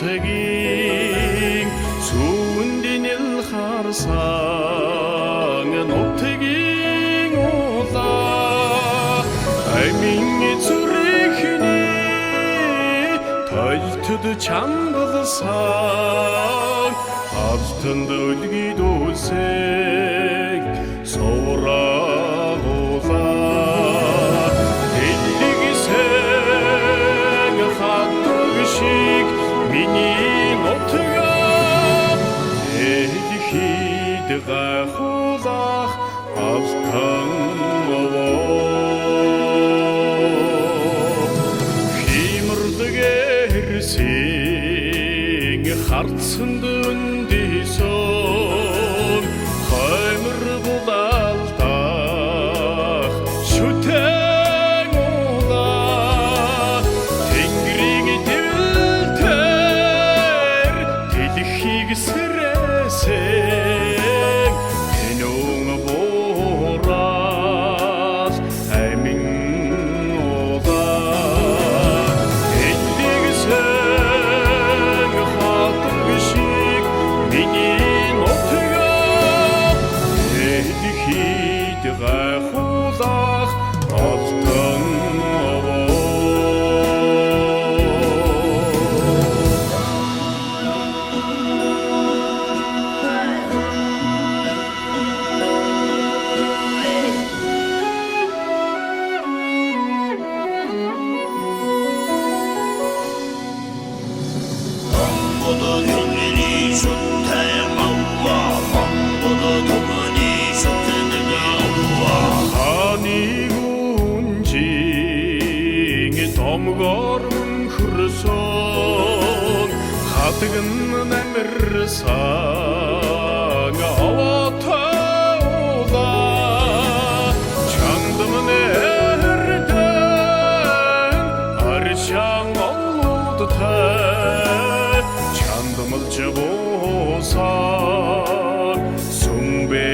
Нутгийн сүүндинэл харсан нутгийн улаа амин зүрхний толтод чамбалсан алтанд өлгийдүүлсэн суврагуулаа дэлгсэн хатаг шиг миний нутгаа дэлхийд гайхуулах алтан овоо хиймэрлэг эрсэн харцанд үндэсэн хоймор булаалтах шүтэн улаа тэнгэрийг дэвтэр дэлхийг сэрээсэн тэнүүн буурал амин улаа дэлгсэн хатаг шиг миний нутгаа дэлхийд гайхуулах алтан овоо. Хааны гүнжин томгор хөрсөн хатган намирсан аватаула чандман эрдэн аршаан олудтай чандмалж буусан сүмбэ